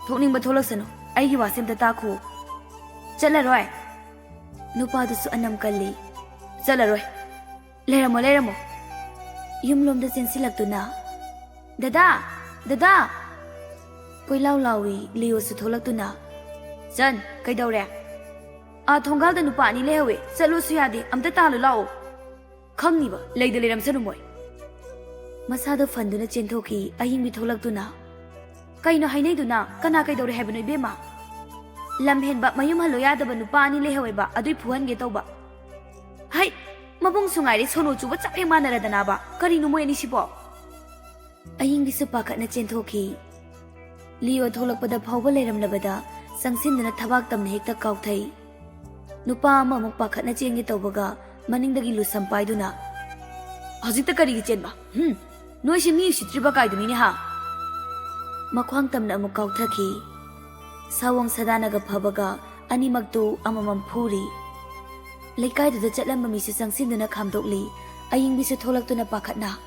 "ꯊꯣꯛꯅꯤꯡꯕ ꯊꯣꯛꯂꯛꯁꯅꯨ, ꯑꯩꯒꯤ ꯋꯥꯁꯦ ꯑꯝꯇ ꯇꯥꯈꯨ꯫" "ꯆꯠꯂꯔꯣꯏ꯫" ꯅꯨꯄꯥꯗꯨꯁꯨ ꯑꯅꯝ ꯀꯜꯂꯤ꯫ "ꯆꯠꯂꯔꯣꯏ꯫ ꯂꯩꯔꯝꯃꯣ, ꯂꯩꯔꯝꯃꯣ꯫" ꯌꯨꯝꯂꯣꯝꯗ ꯆꯦꯟꯁꯤꯜꯂꯛꯇꯨꯅ, "ꯗꯗꯥ! ꯗꯗꯥ!" ꯀꯣꯏꯂꯥꯎ ꯂꯥꯎꯏ꯫ ꯂꯤꯌꯣꯁꯨ ꯊꯣꯛꯂꯛꯇꯨꯅ, "ꯆꯟ, ꯀꯩꯗꯧꯔꯦ?" "ꯑꯥ ꯊꯣꯡꯒꯥꯜꯗ ꯅꯨꯄꯥ ꯑꯅꯤ ꯂꯩꯍꯧꯋꯦ, ꯆꯠꯂꯣꯁꯨ ꯌꯥꯗꯦ, ꯑꯝꯇ ꯇꯥꯜꯂꯨ ꯂꯥꯛꯑꯣ꯫" "ꯈꯪꯅꯤꯕ, ꯂꯩꯗ ꯂꯩꯔꯝꯁꯅꯨ ꯃꯣꯏ꯫" ꯃꯁꯥꯗꯣ ꯐꯟꯗꯨꯅ ꯆꯦꯟꯊꯣꯛꯈꯤ꯫ ꯑꯍꯤꯡꯕꯤ ꯊꯣꯛꯂꯛꯇꯨꯅ, "ꯀꯩꯅꯣ ꯍꯥꯏꯅꯩꯗꯨꯅ? ꯀꯅꯥ ꯀꯩꯗꯧꯔꯦ ꯍꯥꯏꯕꯅꯣ ꯏꯕꯦꯝꯃ?" "ꯂꯝ ꯍꯦꯟꯕ, ꯃꯌꯨꯝ ꯍꯜꯂꯣ ꯌꯥꯗꯕ ꯅꯨꯄꯥ ꯑꯅꯤ ꯂꯩꯍꯧꯋꯦꯕ, ꯑꯗꯨꯏ ꯐꯨꯍꯟꯒꯦ ꯇꯧꯕ꯫" "ꯍꯩ! ꯃꯕꯨꯡꯁꯨ ꯉꯥꯏꯔꯦ, ꯁꯣꯅꯣ ꯆꯨꯕ ꯆꯞ ꯍꯦꯛ ꯃꯥꯟꯅꯔꯗꯅꯕ꯫ ꯀꯔꯤꯅꯣ ꯃꯣꯏ ꯑꯅꯤꯁꯤꯕꯣ?" ꯑꯍꯤꯡꯕꯤꯁꯨ ꯄꯥꯈꯠꯅ ꯆꯦꯟꯊꯣꯛꯈꯤ꯫ ꯂꯤꯌꯣ ꯊꯣꯛꯂꯛꯄꯗ ꯐꯥꯎꯕ ꯂꯩꯔꯝꯂꯕꯗ ꯆꯪꯁꯤꯟꯗꯨꯅ ꯊꯕꯥꯛ ꯇꯝꯅ ꯍꯦꯛꯇ ꯀꯥꯎꯊꯩ꯫ ꯅꯨꯄꯥ ꯑꯃꯃꯨꯛ ꯄꯥꯈꯠꯅ ꯆꯦꯟꯒꯦ ꯇꯧꯕꯒ ꯃꯅꯤꯡꯗꯒꯤ ꯂꯨꯁꯝ ꯄꯥꯏꯗꯨꯅ, ꯍꯧꯖꯤꯛꯇ ꯀꯔꯤꯒꯤ ꯆꯦꯟꯕ? ꯍꯨꯝ, ꯅꯣꯏꯁꯦ ꯃꯤ ꯎꯁꯤꯠꯇ꯭ꯔꯤꯕ ꯀꯥꯏꯗꯨꯅꯤꯅꯦ ꯍꯥ? ꯃꯈ꯭ꯋꯥꯡ ꯇꯝꯅ ꯑꯃꯨꯛ ꯀꯥꯎꯊꯈꯤ꯫ ꯁꯥꯋꯣꯡ ꯁꯗꯥꯅꯒ ꯐꯕꯒ ꯑꯅꯤꯃꯛꯇꯨ ꯑꯃꯃꯝ ꯐꯨꯔꯤ꯫ ꯂꯩꯀꯥꯏꯗꯨꯗ ꯆꯠꯂꯝꯕ ꯃꯤꯁꯨ ꯆꯪꯁꯤꯟꯗꯨꯅ ꯈꯥꯝꯗꯣꯛꯂꯤ꯫ ꯑꯌꯤꯡꯕꯤꯁꯨ ꯊꯣꯛꯂꯛꯇꯨꯅ ꯄꯥꯈꯠꯅ,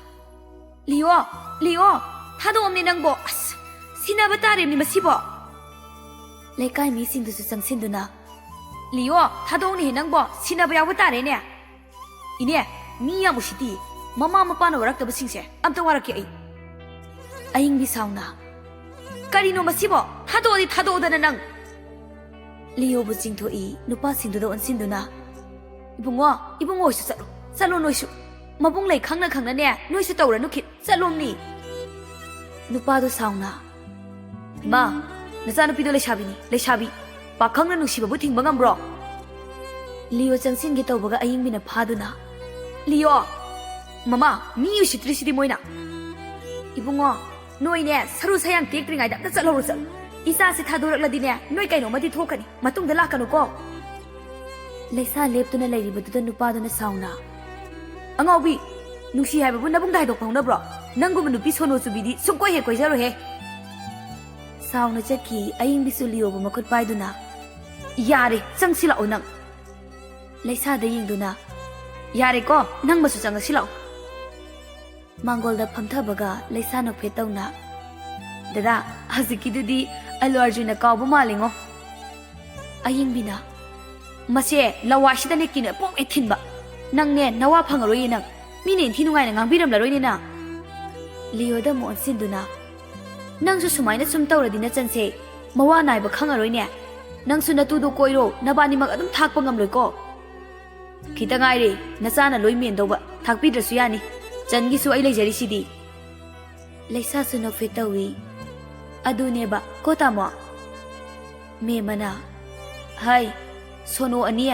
"ꯂꯤꯌꯣ, ꯂꯤꯌꯣ, ꯊꯥꯗꯣꯛꯑꯝꯅꯦ ꯅꯪꯕꯣ꯫ ꯑꯁ, ꯁꯤꯟꯅꯕ ꯇꯥꯔꯦꯅꯦ ꯃꯁꯤꯕꯣ!" ꯂꯩꯀꯥꯏ ꯃꯤꯁꯤꯡꯗꯨꯁꯨ ꯆꯪꯁꯤꯟꯗꯨꯅ, "ꯂꯤꯌꯣ, ꯊꯥꯗꯣꯛꯑꯝꯅꯦꯍꯦ ꯅꯪꯕꯣ, ꯁꯤꯟꯅꯕ ꯌꯥꯎꯕ ꯇꯥꯔꯦꯅꯦ꯫ ꯏꯅꯦ, ꯃꯤ ꯌꯥꯝ ꯎꯁꯤꯠꯇꯤ꯫ ꯃꯃꯥ ꯃꯄꯥꯅ ꯋꯥꯔꯛꯇꯕꯁꯤꯡꯁꯦ ꯑꯝꯇ ꯋꯥꯔꯛꯀꯦ ꯑꯩ꯫" ꯑꯌꯤꯡꯕꯤ ꯁꯥꯎꯅ, "ꯀꯔꯤꯅꯣ ꯃꯁꯤꯕꯣ? ꯊꯥꯗꯣꯛꯑꯗꯤ ꯊꯥꯗꯣꯛꯑꯣꯗꯅ ꯅꯪ!" ꯂꯤꯌꯣꯕꯨ ꯆꯤꯡꯊꯣꯛꯏ, ꯅꯨꯄꯥꯁꯤꯡꯗꯨꯗ ꯑꯣꯟꯁꯤꯟꯗꯨꯅ, "ꯏꯕꯨꯡꯉꯣ, ꯏꯕꯨꯡꯉꯣ ꯍꯣꯏꯁꯨ ꯆꯠꯂꯣ, ꯆꯠꯂꯣ ꯅꯣꯏꯁꯨ꯫ ꯃꯕꯨꯡ ꯂꯩ ꯈꯪꯅ ꯈꯪꯅꯅꯦ, ꯅꯣꯏꯁꯨ ꯇꯧꯔꯅꯨ ꯈꯤꯠ, ꯆꯠꯂꯣꯝꯅꯤ꯫" ꯅꯨꯄꯥꯗꯣ ꯁꯥꯎꯅ, "ꯏꯃꯥ, ꯅꯆꯥꯅꯨꯄꯤꯗꯣ ꯂꯩꯁꯥꯕꯤꯅꯤ, ꯂꯩꯁꯥꯕꯤ꯫ ꯄꯥꯈꯪꯅ ꯅꯨꯡꯁꯤꯕꯕꯨ ꯊꯤꯡꯕ ꯉꯝꯕ꯭ꯔꯣ?" ꯂꯤꯌꯣ ꯆꯪꯁꯤꯟꯒꯦ ꯇꯧꯕꯒ ꯑꯌꯤꯡꯕꯤꯅ ꯐꯥꯗꯨꯅ, "ꯂꯤꯌꯣ!" "ꯃꯃꯥ, ꯃꯤ ꯎꯁꯤꯠꯇ꯭ꯔꯤꯁꯤꯗꯤ ꯃꯣꯏꯅ!" "ꯏꯕꯨꯡꯉꯣ, ꯅꯣꯏꯅꯦ ꯁꯔꯨ ꯁꯌꯥꯡ ꯇꯦꯛꯇ꯭ꯔꯤꯉꯩꯗ ꯑꯝꯇ ꯆꯠꯍꯧꯔꯣ, ꯆꯠꯂꯣ꯫ ꯏꯆꯥꯁꯤ ꯊꯥꯗꯣꯔꯛꯂꯗꯤꯅꯦ ꯅꯣꯏ ꯀꯩꯅꯣꯝꯃꯗꯤ ꯊꯣꯛꯀꯅꯤ, ꯃꯇꯨꯡꯗ ꯂꯥꯛꯀꯅꯨꯀꯣ꯫" ꯂꯩꯁꯥ ꯂꯦꯞꯇꯨꯅ ꯂꯩꯔꯤꯕꯗꯨꯗ ꯅꯨꯄꯥꯗꯨꯅ ꯁꯥꯎꯅ, "ꯑꯉꯥꯎꯕꯤ, ꯅꯨꯡꯁꯤ ꯍꯥꯏꯕꯕꯨ ꯅꯕꯨꯡꯗ ꯍꯥꯏꯗꯣꯛꯄ ꯍꯧꯅꯕ꯭ꯔꯣ? ꯅꯪꯒꯨꯝꯕ ꯅꯨꯄꯤ ꯁꯣꯅꯣ ꯆꯨꯕꯤꯗꯤ ꯁꯨꯡꯀꯣꯏ ꯍꯦꯛ ꯀꯣꯏꯖꯔꯣꯏꯍꯦ꯫" ꯁꯥꯎꯅ ꯆꯠꯈꯤ꯫ ꯑꯌꯤꯡꯕꯤꯁꯨ ꯂꯤꯌꯣꯕꯨ ꯃꯈꯨꯠ ꯄꯥꯏꯗꯨꯅ, "ꯌꯥꯔꯦ, ꯆꯪꯁꯤ ꯂꯥꯛꯑꯣ ꯅꯪ꯫" ꯂꯩꯁꯥꯗ ꯌꯦꯡꯗꯨꯅ, "ꯌꯥꯔꯦꯀꯣ, ꯅꯪ ꯃꯁꯨ ꯆꯪꯉꯁꯤ ꯂꯥꯛꯑꯣ꯫" ꯃꯥꯡꯒꯣꯜꯗ ꯐꯝꯊꯕꯒ ꯂꯩꯁꯥ ꯅꯣꯛꯐꯦꯠ ꯇꯧꯅ, "ꯗꯗꯥ, ꯍꯧꯖꯤꯛꯀꯤꯗꯨꯗꯤ ꯑꯜꯂꯨ ꯑꯔꯖꯨꯟꯅ ꯀꯥꯎꯕ ꯃꯥꯜꯂꯤꯉꯣ꯫" ꯑꯌꯤꯡꯕꯤꯅ, "ꯃꯁꯦ ꯂꯋꯥꯏꯁꯤꯗꯅꯦ ꯀꯤꯅ ꯄꯣꯛ ꯍꯦꯛ ꯊꯤꯟꯕ꯫ ꯅꯪꯅꯦ ꯅꯋꯥ ꯐꯪꯉꯔꯣꯏꯌꯦ ꯅꯪ꯫ ꯃꯤꯅ ꯏꯟꯊꯤ ꯅꯨꯡꯉꯥꯏꯅ ꯉꯥꯡꯕꯤꯔꯝꯂꯔꯣꯏꯅꯦ ꯅꯪ꯫" ꯂꯤꯌꯣꯗ ꯑꯃꯨꯛ ꯑꯣꯟꯁꯤꯟꯗꯨꯅ, "ꯅꯪꯁꯨ ꯁꯨꯃꯥꯏꯅ ꯁꯨꯝ ꯇꯧꯔꯗꯤ ꯅꯆꯟꯁꯦ ꯃꯋꯥ ꯅꯥꯏꯕ ꯈꯪꯉꯔꯣꯏꯅꯦ꯫ ꯅꯪꯁꯨ ꯅꯇꯨꯗꯣ ꯀꯣꯏꯔꯣ, ꯅꯕꯥꯅꯤꯃꯛ ꯑꯗꯨꯝ ꯊꯥꯛꯄ ꯉꯝꯂꯣꯏꯀꯣ꯫ ꯈꯤꯇ ꯉꯥꯏꯔꯦ ꯅꯆꯥꯅ ꯂꯣꯏ ꯃꯦꯟꯗꯧꯕ, ꯊꯥꯛꯄꯤꯗ꯭ꯔꯁꯨ ꯌꯥꯅꯤ꯫ ꯆꯟꯒꯤꯁꯨ ꯑꯩ ꯂꯩꯖꯔꯤꯁꯤꯗꯤ꯫" ꯂꯩꯁꯥꯁꯨ ꯅꯣꯛꯐꯦꯠ ꯇꯧꯏ꯫ "ꯑꯗꯨꯅꯦꯕ ꯀꯣ ꯇꯥꯃꯣ?" ꯃꯦꯝꯃꯅ, "ꯍꯥꯏ, ꯁꯣꯅꯣ ꯑꯅꯤ,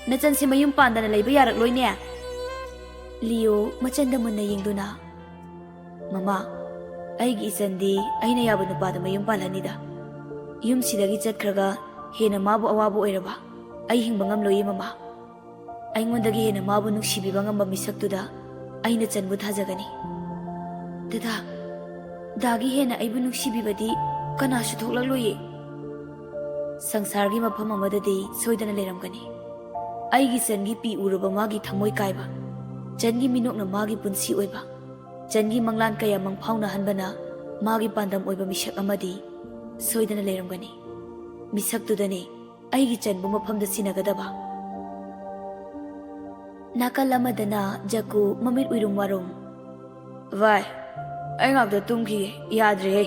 ꯅꯆꯟꯁꯦ ꯃꯌꯨꯝ ꯄꯥꯟꯗꯅ ꯂꯩꯕ ꯌꯥꯔꯛꯂꯣꯏꯅꯦ꯫" ꯂꯤꯌꯣ ꯃꯆꯟꯗ ꯃꯨꯟꯅ ꯌꯦꯡꯗꯨꯅ, "ꯃꯃꯥ, ꯑꯩꯒꯤ ꯏꯆꯟꯗꯤ ꯑꯩꯅ ꯌꯥꯕ ꯅꯨꯄꯥꯗ ꯃꯌꯨꯝ ꯄꯥꯜꯍꯟꯅꯤꯗ꯫ ꯌꯨꯝꯁꯤꯗꯒꯤ ꯆꯠꯈ꯭ꯔꯒ ꯍꯦꯟꯅ ꯃꯥꯕꯨ ꯑꯋꯥꯕ ꯑꯣꯏꯔꯕ ꯑꯩ ꯍꯤꯡꯕ ꯉꯝꯂꯣꯏꯌꯦ ꯃꯃꯥ꯫ ꯑꯩꯉꯣꯟꯗꯒꯤ ꯍꯦꯟꯅ ꯃꯥꯕꯨ ꯅꯨꯡꯁꯤꯕꯤꯕ ꯉꯝꯕ ꯃꯤꯁꯛꯇꯨꯗ ꯑꯩꯅ ꯆꯟꯕꯨ ꯊꯥꯖꯒꯅꯤ꯫ ꯗꯗꯥ, ꯗꯥꯒꯤ ꯍꯦꯟꯅ ꯑꯩꯕꯨ ꯅꯨꯡꯁꯤꯕꯤꯕꯗꯤ ꯀꯅꯥꯁꯨ ꯊꯣꯛꯂꯛꯂꯣꯏꯌꯦ꯫ ꯁꯪꯁꯥꯔꯒꯤ ꯃꯐꯝ ꯑꯃꯗꯗꯤ ꯁꯣꯏꯗꯅ ꯂꯩꯔꯝꯒꯅꯤ꯫ ꯑꯩꯒꯤ ꯆꯟꯒꯤ ꯄꯤ ꯎꯔꯕ ꯃꯥꯒꯤ ꯊꯃꯣꯏ ꯀꯥꯏꯕ, ꯆꯟꯒꯤ ꯃꯤꯅꯣꯛꯅ ꯃꯥꯒꯤ ꯄꯨꯟꯁꯤ ꯑꯣꯏꯕ, ꯆꯟꯒꯤ ꯃꯪꯂꯥꯟ ꯀꯌꯥ ꯃꯪꯐꯥꯎꯅꯍꯟꯕꯅ ꯃꯥꯒꯤ ꯄꯥꯟꯗꯝ ꯑꯣꯏꯕ ꯃꯤꯁꯛ ꯑꯃꯗꯤ ꯁꯣꯏꯗꯅ ꯂꯩꯔꯝꯒꯅꯤ꯫ ꯃꯤꯁꯛꯇꯨꯗꯅꯤ ꯑꯩꯒꯤ ꯆꯟꯕꯨ ꯃꯐꯝꯗ ꯁꯤꯟꯅꯒꯗꯕ꯫ ꯅꯥꯀꯜ ꯑꯃꯗꯅ ꯖꯀꯨ ꯃꯃꯤꯠ ꯎꯏꯔꯨꯝ ꯋꯥꯔꯨꯝ꯫ "ꯚꯥꯏ, ꯑꯩ ꯉꯥꯛꯇ ꯇꯨꯝꯈꯤꯒꯦ, ꯌꯥꯗ꯭ꯔꯦꯍꯦ꯫"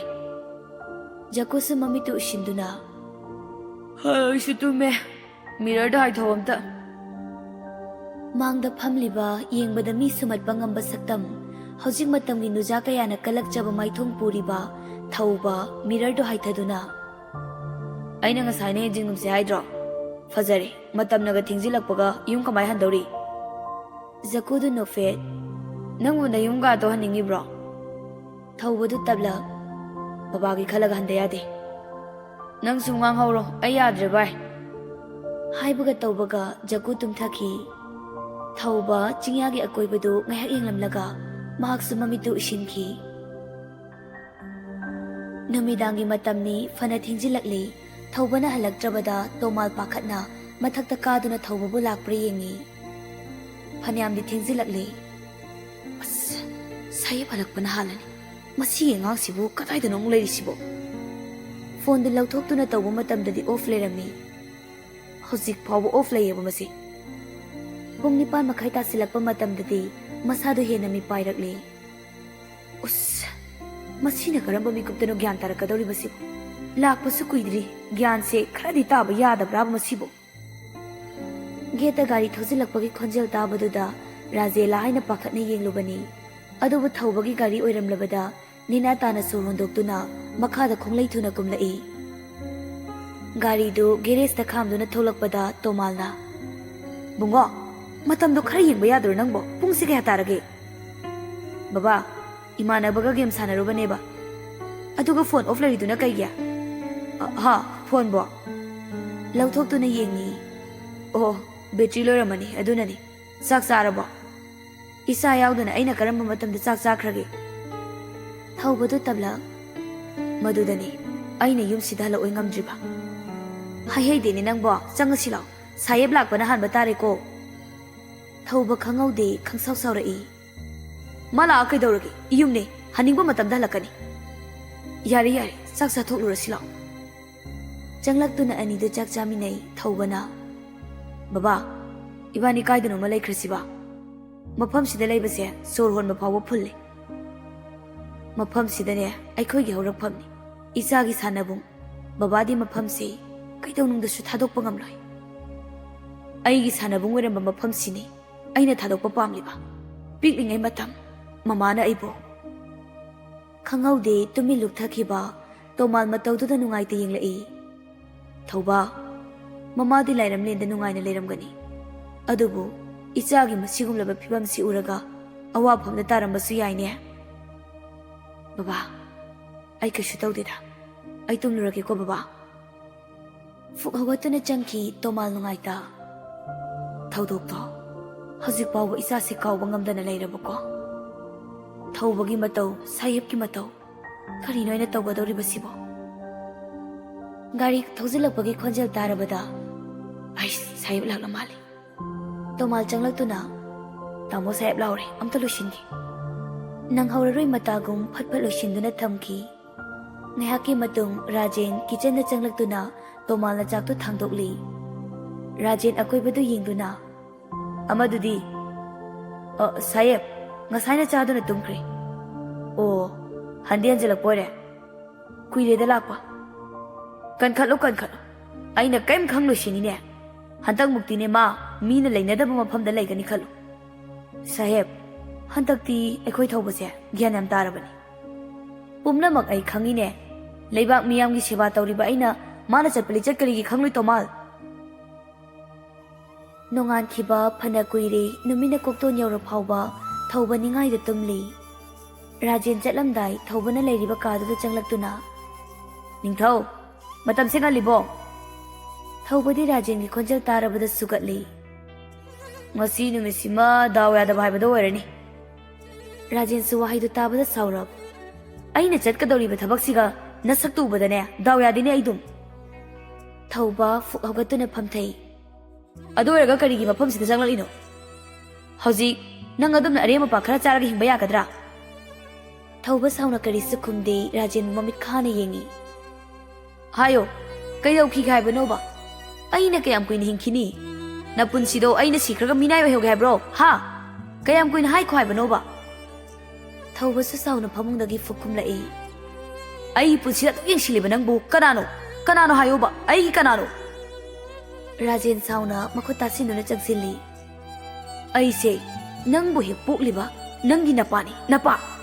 ꯖꯀꯨꯁꯨ ꯃꯃꯤꯠꯇꯨ ꯎꯏꯁꯤꯟꯗꯨꯅ, "ꯑꯩꯁꯨ ꯇꯨꯝꯃꯦ, ꯃꯤꯔꯔꯗ ꯍꯥꯏꯊꯧ ꯑꯝꯇ꯫" ꯃꯥꯡꯗ ꯐꯝꯂꯤꯕ, ꯌꯦꯡꯕꯗ ꯃꯤ ꯁꯨꯝꯍꯠꯄ ꯉꯝꯕ ꯁꯛꯇꯝ, ꯍꯧꯖꯤꯛ ꯃꯇꯝꯒꯤ ꯅꯨꯖꯥ ꯀꯌꯥꯅ ꯀꯜꯂꯛꯆꯕ ꯃꯥꯏꯊꯣꯡ ꯄꯨꯔꯤꯕ ꯊꯧꯕ ꯃꯤꯔꯔꯗꯨ ꯍꯥꯏꯊꯗꯨꯅ, "ꯑꯩꯅ ꯉꯁꯥꯏꯅ ꯍꯦꯟꯖꯤꯟꯒꯨꯝꯁꯦ ꯍꯥꯏꯗ꯭ꯔꯣ? ꯐꯖꯔꯦ, ꯃꯇꯝꯅꯒ ꯊꯦꯡꯖꯤꯜꯂꯛꯄꯒ ꯌꯨꯝ ꯀꯃꯥꯏ ꯍꯟꯗꯧꯔꯤ?" ꯖꯀꯨꯗꯨ ꯅꯣꯛꯐꯦꯠ, "ꯅꯪꯕꯨ ꯅꯌꯨꯝꯒꯥꯗꯣ ꯍꯟꯅꯤꯡꯉꯤꯕ꯭ꯔꯣ?" ꯊꯧꯕꯗꯨ ꯇꯞꯂ, "ꯕꯕꯥꯒꯤ ꯈꯜꯂꯒ ꯍꯟꯗ ꯌꯥꯗꯦ꯫ ꯅꯪ ꯁꯨꯝ ꯉꯥꯡꯍꯧꯔꯣ, ꯑꯩ ꯌꯥꯗ꯭ꯔꯦ ꯚꯥꯏ꯫" ꯍꯥꯏꯕꯒ ꯇꯧꯕꯒ ꯖꯀꯨ ꯇꯨꯝꯊꯈꯤ꯫ ꯊꯧꯕ ꯆꯤꯡꯌꯥꯒꯤ ꯑꯀꯣꯏꯕꯗꯨ ꯉꯥꯏꯍꯥꯛ ꯌꯦꯡꯂꯝꯂꯒ ꯃꯍꯥꯛꯁꯨ ꯃꯃꯤꯠꯇꯨ ꯎꯏꯁꯤꯟꯈꯤ꯫ ꯅꯨꯃꯤꯗꯥꯡꯒꯤ ꯃꯇꯝꯅꯤ, ꯐꯅ ꯊꯦꯡꯖꯤꯜꯂꯛꯂꯤ꯫ ꯊꯧꯕꯅ ꯍꯜꯂꯛꯇ꯭ꯔꯕꯗ ꯇꯣꯃꯥꯜ ꯄꯥꯈꯠꯅ ꯃꯊꯛꯇ ꯀꯥꯗꯨꯅ ꯊꯧꯕꯕꯨ ꯂꯥꯛꯄ꯭ꯔꯥ ꯌꯦꯡꯉꯤ꯫ ꯐꯅꯌꯥꯝꯗꯤ ꯊꯦꯡꯖꯤꯜꯂꯛꯂꯤ꯫ "ꯑꯁ, ꯁꯥꯍꯦꯕ ꯍꯜꯂꯛꯄꯅ ꯍꯥꯜꯂꯅꯤ꯫ ꯃꯁꯤꯒꯤ ꯑꯉꯥꯡꯁꯤꯕꯨ ꯀꯗꯥꯏꯗꯅꯣ ꯑꯃꯨꯛ ꯂꯩꯔꯤꯁꯤꯕꯣ?" ꯐꯣꯟꯗꯨ ꯂꯧꯊꯣꯛꯇꯨꯅ ꯇꯧꯕ ꯃꯇꯝꯗꯗꯤ ꯑꯣꯐ ꯂꯩꯔꯝꯃꯤ꯫ ꯍꯧꯖꯤꯛ ꯐꯥꯎꯕ ꯑꯣꯐ ꯂꯩꯌꯦꯕ ꯃꯁꯤ꯫ ꯄꯨꯡ ꯅꯤꯄꯥꯟ ꯃꯈꯥꯏ ꯇꯥꯁꯤꯜꯂꯛꯄ ꯃꯇꯝꯗꯗꯤ ꯃꯁꯥꯗꯨ ꯍꯦꯟꯅ ꯃꯤꯄꯥꯏꯔꯛꯂꯦ꯫ "ꯎꯁ, ꯃꯁꯤꯅ ꯀꯔꯝꯕ ꯃꯤꯀꯨꯞꯇꯅꯣ ꯒ꯭ꯌꯥꯟ ꯇꯥꯔꯛꯀꯗꯧꯔꯤꯕꯁꯤꯕꯨ? ꯂꯥꯛꯄꯁꯨ ꯀꯨꯏꯗ꯭ꯔꯤ, ꯒ꯭ꯌꯥꯟꯁꯦ ꯈꯔꯗꯤ ꯇꯥꯕ ꯌꯥꯗꯕ꯭ꯔꯥꯕ ꯃꯁꯤꯕꯨ?" ꯒꯦꯠꯇ ꯒꯥꯔꯤ ꯊꯧꯖꯤꯜꯂꯛꯄꯒꯤ ꯈꯣꯟꯖꯦꯜ ꯇꯥꯕꯗꯨꯗ ꯔꯥꯖꯦꯂꯥ ꯍꯥꯏꯅ ꯄꯥꯈꯠꯅ ꯌꯦꯡꯂꯨꯕꯅꯤ꯫ ꯑꯗꯨꯕꯨ ꯊꯧꯕꯒꯤ ꯒꯥꯔꯤ ꯑꯣꯏꯔꯝꯂꯕꯗ ꯅꯦꯅꯥ ꯇꯥꯅ ꯁꯣꯔ ꯍꯣꯟꯗꯣꯛꯇꯨꯅ ꯃꯈꯥꯗ ꯈꯣꯡꯂꯩ ꯊꯨꯅ ꯀꯨꯝꯂꯛꯏ꯫ ꯒꯥꯔꯤꯗꯨ ꯒꯦꯔꯦꯖꯇ ꯈꯥꯝꯗꯨꯅ ꯊꯣꯛꯂꯛꯄꯗ ꯇꯣꯃꯥꯜꯅ, "ꯕꯨꯡꯉꯣ, ꯃꯇꯝꯗꯣ ꯈꯔ ꯌꯦꯡꯕ ꯌꯥꯗ꯭ꯔꯣ ꯅꯪꯕꯣ? ꯄꯨꯡꯁꯦ ꯀꯌꯥ ꯇꯥꯔꯒꯦ?" "ꯕꯕꯥ, ꯏꯃꯥꯟꯅꯕꯒ ꯒꯦꯝ ꯁꯥꯟꯅꯔꯨꯕꯅꯦꯕ, ꯑꯗꯨꯒ ꯐꯣꯟ ꯑꯣꯐ ꯂꯩꯔꯤꯗꯨꯅ ꯀꯩꯒꯤ?" "ꯑ, ꯍꯥ, ꯐꯣꯟꯕꯣ?" ꯂꯧꯊꯣꯛꯇꯨꯅ ꯌꯦꯡꯉꯤ꯫ "ꯑꯣ, ꯕꯦꯇ꯭ꯔꯤ ꯂꯣꯏꯔꯝꯃꯅꯤ, ꯑꯗꯨꯅꯅꯤ꯫ ꯆꯥꯛ ꯆꯥꯔꯕꯣ?" "ꯏꯆꯥ ꯌꯥꯎꯗꯅ ꯑꯩꯅ ꯀꯔꯝꯕ ꯃꯇꯝꯗ ꯆꯥꯛ ꯆꯥꯈ꯭ꯔꯒꯦ?" ꯊꯧꯕꯗꯨ ꯇꯞꯂ, "ꯃꯗꯨꯗꯅꯤ ꯑꯩꯅ ꯌꯨꯝꯁꯤꯗ ꯍꯜꯂꯛꯑꯣꯏ ꯉꯝꯗ꯭ꯔꯤꯕ꯫ ꯍꯥꯏꯍꯩꯗꯦꯅꯦ ꯅꯪꯕꯣ, ꯆꯪꯉꯁꯤ ꯂꯥꯎ꯫ ꯁꯥꯍꯦꯕ ꯂꯥꯛꯄꯅ ꯍꯥꯟꯕ ꯇꯥꯔꯦꯀꯣ꯫" ꯊꯧꯕ ꯈꯪꯍꯧꯗꯦ ꯈꯪꯁꯥꯎ ꯁꯥꯎꯔꯛꯏ꯫ "ꯃꯥ ꯂꯥꯛꯑ ꯀꯩꯗꯧꯔꯒꯦ? ꯌꯨꯝꯅꯦ, ꯍꯟꯅꯤꯡꯕ ꯃꯇꯝꯗ ꯍꯜꯂꯛꯀꯅꯤ꯫ ꯌꯥꯔꯦ, ꯌꯥꯔꯦ, ꯆꯥꯛ ꯆꯥꯊꯣꯛꯂꯨꯔꯁꯤ ꯂꯥꯎ꯫" ꯆꯪꯂꯛꯇꯨꯅ ꯑꯅꯤꯗꯨ ꯆꯥꯛ ꯆꯥꯃꯤꯟꯅꯩ꯫ ꯊꯧꯕꯅ, "ꯕꯕꯥ, ꯏꯕꯥꯅꯤ ꯀꯥꯏꯗꯅꯣꯃ ꯂꯩꯈ꯭ꯔꯁꯤꯕ꯫ ꯃꯐꯝꯁꯤꯗ ꯂꯩꯕꯁꯦ ꯁꯣꯔ ꯍꯣꯟꯕ ꯐꯥꯎꯕ ꯐꯨꯜꯂꯦ꯫ ꯃꯐꯝꯁꯤꯗꯅꯦ ꯑꯩꯈꯣꯏꯒꯤ ꯍꯧꯔꯛꯐꯝꯅꯤ, ꯏꯆꯥꯒꯤ ꯁꯥꯟꯅꯕꯨꯡ꯫ ꯕꯕꯥꯗꯤ ꯃꯐꯝꯁꯤ ꯀꯩꯗꯧꯅꯨꯡꯗꯁꯨ ꯊꯥꯗꯣꯛꯄ ꯉꯝꯂꯣꯏ꯫ ꯑꯩꯒꯤ ꯁꯥꯟꯅꯕꯨꯡ ꯑꯣꯏꯔꯝꯕ ꯃꯐꯝꯁꯤꯅꯤ ꯑꯩꯅ ꯊꯥꯗꯣꯛꯄ ꯄꯥꯝꯂꯤꯕ꯫ ꯄꯤꯛꯂꯤꯉꯩ ꯃꯇꯝ ꯃꯃꯥꯅ ꯑꯩꯕꯨ" ꯈꯪꯍꯧꯗꯦ ꯇꯨꯃꯤꯟ ꯂꯨꯞꯊꯈꯤꯕ ꯇꯣꯃꯥꯜ ꯃꯇꯧꯗꯨꯗ ꯅꯨꯡꯉꯥꯏꯇ ꯌꯦꯡꯂꯛꯏ꯫ "ꯊꯧꯕ, ꯃꯃꯥꯗꯤ ꯂꯥꯏꯔꯝꯂꯦꯟꯗ ꯅꯨꯡꯉꯥꯏꯅ ꯂꯩꯔꯝꯒꯅꯤ, ꯑꯗꯨꯕꯨ ꯏꯆꯥꯒꯤ ꯃꯁꯤꯒꯨꯝꯂꯕ ꯐꯤꯕꯝꯁꯤ ꯎꯔꯒ ꯑꯋꯥꯐꯝꯗ ꯇꯥꯔꯝꯕꯁꯨ ꯌꯥꯏꯅꯦ꯫" "ꯕꯕꯥ, ꯑꯩ ꯀꯩꯁꯨ ꯇꯧꯗꯦꯗ꯫ ꯑꯩ ꯇꯨꯝꯂꯨꯔꯒꯦꯀꯣ ꯕꯕꯥ꯫" ꯐꯨꯛ ꯍꯧꯒꯠꯇꯨꯅ ꯆꯪꯈꯤ ꯇꯣꯃꯥꯜ ꯅꯨꯡꯉꯥꯏꯇ꯫ "ꯊꯧꯗꯣꯛꯇꯣ ꯍꯧꯖꯤꯛ ꯐꯥꯎꯕ ꯏꯆꯥꯁꯦ ꯀꯥꯎꯕ ꯉꯝꯗꯅ ꯂꯩꯔꯕꯀꯣ꯫ ꯊꯧꯕꯒꯤ ꯃꯇꯧ, ꯁꯥꯍꯦꯕꯀꯤ ꯃꯇꯧ, ꯀꯔꯤꯅꯣ ꯑꯩꯅ ꯇꯧꯒꯗꯧꯔꯤꯕꯁꯤꯕꯣ?" ꯒꯥꯔꯤ ꯊꯧꯖꯤꯜꯂꯛꯄꯒꯤ ꯈꯣꯟꯖꯦꯜ ꯇꯥꯔꯕꯗ, "ꯑꯩꯁ, ꯁꯥꯍꯦꯕ ꯂꯥꯛꯂ ꯃꯥꯜꯂꯦ꯫" ꯇꯣꯃꯥꯜ ꯆꯪꯂꯛꯇꯨꯅ, "ꯇꯥꯃꯣ ꯁꯥꯍꯦꯕ ꯂꯥꯎꯔꯦ, ꯑꯝꯇ ꯂꯣꯏꯁꯤꯟꯒꯦ꯫" ꯅꯪꯍꯧꯔꯔꯣꯏ ꯃꯇꯥꯒꯨꯝ ꯐꯠ ꯐꯠ ꯂꯣꯏꯁꯤꯟꯗꯨꯅ ꯊꯝꯈꯤ꯫ ꯉꯥꯏꯍꯥꯛꯀꯤ ꯃꯇꯨꯡ ꯔꯥꯖꯦꯟ ꯀꯤꯆꯟꯗ ꯆꯪꯂꯛꯇꯨꯅ ꯇꯣꯃꯥꯜꯅ ꯆꯥꯛꯇꯨ ꯊꯥꯡꯗꯣꯛꯂꯤ꯫ ꯔꯥꯖꯦꯟ ꯑꯀꯣꯏꯕꯗꯨ ꯌꯦꯡꯗꯨꯅ, "ꯑꯃꯗꯨꯗꯤ?" "ꯑ, ꯁꯥꯍꯦꯕ, ꯉꯁꯥꯏꯅ ꯆꯥꯗꯨꯅ ꯇꯨꯝꯈ꯭ꯔꯦ꯫" "ꯑꯣ, ꯍꯟꯗꯤ ꯍꯟꯖꯤꯜꯂꯛꯄ ꯑꯣꯏꯔꯦ꯫ ꯀꯨꯏꯔꯦꯗ ꯂꯥꯛꯄ꯫" "ꯀꯟꯈꯠꯂꯨ, ꯀꯟꯈꯠꯂꯨ꯫ ꯑꯩꯅ ꯀꯔꯤꯝ ꯈꯪꯂꯣꯏꯁꯤꯅꯤꯅꯦ꯫ ꯍꯟꯗꯛꯃꯨꯛꯇꯤꯅꯦ ꯃꯥ ꯃꯤꯅ ꯂꯩꯅꯗꯕ ꯃꯐꯝꯗ ꯂꯩꯒꯅꯤ ꯈꯜꯂꯨ꯫" "ꯁꯥꯍꯦꯕ, ꯍꯟꯗꯛꯇꯤ ꯑꯩꯈꯣꯏ ꯊꯧꯕꯁꯦ ꯒ꯭ꯌꯥꯟ ꯌꯥꯝ ꯇꯥꯔꯕꯅꯤ꯫ ꯄꯨꯝꯅꯃꯛ ꯑꯩ ꯈꯪꯉꯤꯅꯦ꯫ ꯂꯩꯕꯥꯛ ꯃꯤꯌꯥꯝꯒꯤ ꯁꯦꯕꯥ ꯇꯧꯔꯤꯕ ꯑꯩꯅ ꯃꯥꯅ ꯆꯠꯄ ꯂꯤꯆꯠ ꯀꯔꯤꯒꯤ ꯈꯪꯂꯣꯏ, ꯇꯣꯃꯥꯜ?" ꯅꯣꯡꯉꯥꯟꯈꯤꯕ ꯐꯅ ꯀꯨꯏꯔꯦ, ꯅꯨꯃꯤꯠꯅ ꯀꯣꯛꯇꯣꯟ ꯌꯧꯔ ꯐꯥꯎꯕ ꯊꯧꯕ ꯅꯤꯡꯉꯥꯏꯗ ꯇꯨꯝꯂꯤ꯫ ꯔꯥꯖꯦꯟ ꯆꯠꯂꯝꯗꯥꯏ ꯊꯧꯕꯅ ꯂꯩꯔꯤꯕ ꯀꯥꯗꯨꯗ ꯆꯪꯂꯛꯇꯨꯅ, "ꯅꯤꯡꯊꯧ, ꯃꯇꯝꯁꯦ ꯉꯜꯂꯤꯕꯣ?" ꯊꯧꯕꯗꯤ ꯔꯥꯖꯦꯟꯒꯤ ꯈꯣꯟꯖꯦꯜ ꯇꯥꯔꯕꯗ ꯁꯨꯒꯠꯂꯤ꯫ ꯉꯁꯤ ꯅꯨꯃꯤꯠꯁꯤꯃ ꯗꯥꯎ ꯌꯥꯗꯕ ꯍꯥꯏꯕꯗꯣ ꯑꯣꯏꯔꯅꯤ꯫ ꯔꯥꯖꯦꯟꯁꯨ ꯋꯥꯍꯩꯗꯨ ꯇꯥꯕꯗ ꯁꯥꯎꯔꯞ, "ꯑꯩꯅ ꯆꯠꯀꯗꯧꯔꯤꯕ ꯊꯕꯛꯁꯤꯒ ꯅꯁꯛꯇꯨ ꯎꯕꯗꯅꯦ ꯗꯥꯎ ꯌꯥꯗꯦꯅꯦ ꯑꯩꯗꯨꯝ꯫" ꯊꯧꯕ ꯐꯨꯛ ꯍꯧꯒꯠꯇꯨꯅ ꯐꯝꯊꯩ꯫ "ꯑꯗꯨ ꯑꯣꯏꯔꯒ ꯀꯔꯤꯒꯤ ꯃꯐꯝꯁꯤꯗ ꯆꯪꯂꯛꯂꯤꯅꯣ? ꯍꯧꯖꯤꯛ ꯅꯪ ꯑꯗꯨꯝꯅ ꯑꯔꯦꯝ ꯑꯄꯥ ꯈꯔ ꯆꯥꯔꯒ ꯍꯤꯡꯕ ꯌꯥꯒꯗ꯭ꯔꯥ?" ꯊꯧꯕ ꯁꯥꯎꯅ ꯀꯔꯤꯁꯨ ꯈꯨꯝꯗꯦ, ꯔꯥꯖꯦꯟꯕꯨ ꯃꯃꯤꯠ ꯈꯥꯅ ꯌꯦꯡꯏ꯫ "ꯍꯥꯏꯌꯣ, ꯀꯩꯗꯧꯈꯤꯒꯦ ꯍꯥꯏꯕꯅꯣꯕ? ꯑꯩꯅ ꯀꯌꯥꯝ ꯀꯨꯏꯅ ꯍꯤꯡꯈꯤꯅꯤ? ꯅꯄꯨꯟꯁꯤꯗꯣ ꯑꯩꯅ ꯁꯤꯈ꯭ꯔꯒ ꯃꯤꯅꯥꯏ ꯑꯣꯏꯍꯧꯒꯦ ꯍꯥꯏꯕ꯭ꯔꯣ? ꯍꯥ? ꯀꯌꯥꯝ ꯀꯨꯏꯅ ꯍꯥꯏꯈꯣ ꯍꯥꯏꯕꯅꯣꯕ?" ꯊꯧꯕꯁꯨ ꯁꯥꯎꯅ ꯐꯃꯨꯡꯗꯒꯤ ꯐꯨꯛ ꯀꯨꯝꯂꯛꯏ꯫ "ꯑꯩꯒꯤ ꯄꯨꯟꯁꯤꯗ ꯑꯗꯨꯛ ꯌꯦꯡꯁꯤꯜꯂꯤꯕ ꯅꯪꯕꯨ ꯀꯅꯥꯅꯣ? ꯀꯅꯥꯅꯣ ꯍꯥꯏꯌꯣꯕ? ꯑꯩꯒꯤ ꯀꯅꯥꯅꯣ?" ꯔꯥꯖꯦꯟ ꯁꯥꯎꯅ ꯃꯈꯨꯠ ꯇꯥꯁꯤꯟꯗꯨꯅ ꯆꯪꯁꯤꯜꯂꯤ꯫ "ꯑꯩꯁꯦ ꯅꯪꯕꯨ ꯍꯦꯛ ꯄꯣꯛꯂꯤꯕ ꯅꯪꯒꯤ ꯅꯄꯥꯅꯤ, ꯅꯄꯥ!"